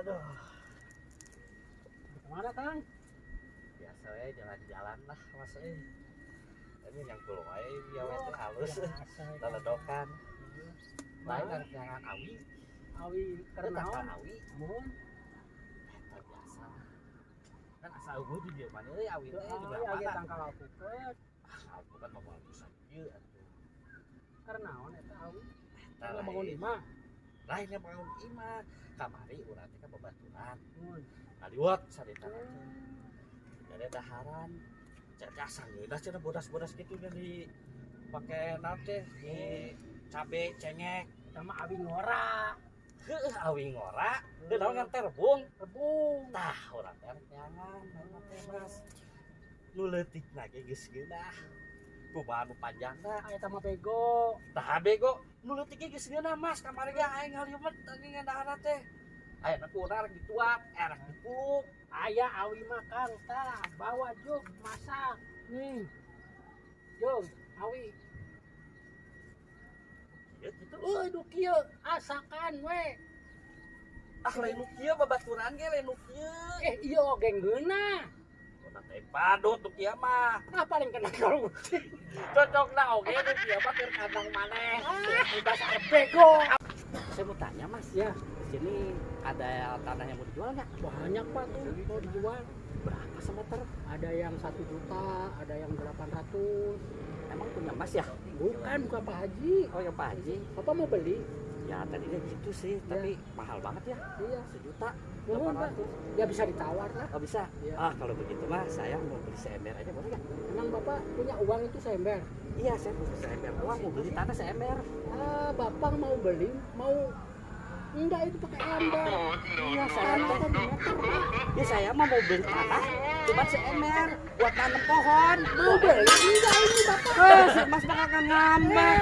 Aduh, Kemana, Kang? Biasa we jalan-jalan lah, Mas euy. Ini yang kulo wae bieu we teh halus. Biasa. Leledokan. Lain rek neangan awi. Awi Teu keur naon? Awi. Muhun. Eta biasa. Kan asa euweuh di dieu mah euy awi teh di Awi belah aya mana. Tangkal alpukat. Ah, alpukat mah moal bisa ieu atuh. Keur naon eta awi? Eta Keur bangun lain. Imah. Lain yang bangun imah. Kamari urang teh ka babaturan. Muhun. Ngaliwat sarita teh. Jadi daharan. Cek asa ngeunah cenah bodas-bodas gitu nya di pake naon teh di cabe cengek. Eta mah awi ngora. Heueuh, awi ngora, deui naon ngan teh rebung. Rebung. Tah, urang teh rek neangan naon teh, Mas. Nu leutikna ge geus geunah. Kumaha nu panjangna? Ah, eta mah bego. Tah, bego, nu leutik ge geus geunah, Mas. Kamari ge aing ngaliwet anjing daharan teh. Aya ku urang rek dituak, rek dipuluk. Aya awi mah, Kang, tah bawa jug masak. Nih. Jug, awi. Ieu kitu. Euy, du kieu asakan we. Ah, lain nu kieu, babaturan ge lain nu kieu. Eh, ieu oge ngeunah. Urang teh padut nu kieu mah. Ah, paling kena kalau Cocokna oge nu kieu mah keur kandang maneh. Ah, dasar bego. Saya mau tanya, Mas. Ya. Di sini ada tanah yang mau dijual nggak? Banyak, Pak, tuh mau dijual. Berapa semeter? Ada yang 1 juta, ada yang 800. Emang punya Mas ya? Bukan, bukan Pak Haji. Oh, yang Pak Haji. Bapak mau beli? Ya, tadinya gitu sih, tapi mahal banget ya. Iya. Sejuta. Nuhun, Pak. 800. Ya, bisa ditawar lah. Oh, bisa? Iya. Ah, kalau begitu mah saya mau beli seember aja boleh nggak? Emang Bapak punya uang itu seember? Iya, saya mau beli seember doang, mau beli tanah seember. Ah, Bapak mau beli, mau enggak itu pakai ember? Iya, saya Tanah teh. kan meter, Pak. Ya, saya mah mau beli tanah cuma seember buat nanam pohon. Mau beli enggak ini Bapak? Eh, si Mas bakal ngambek.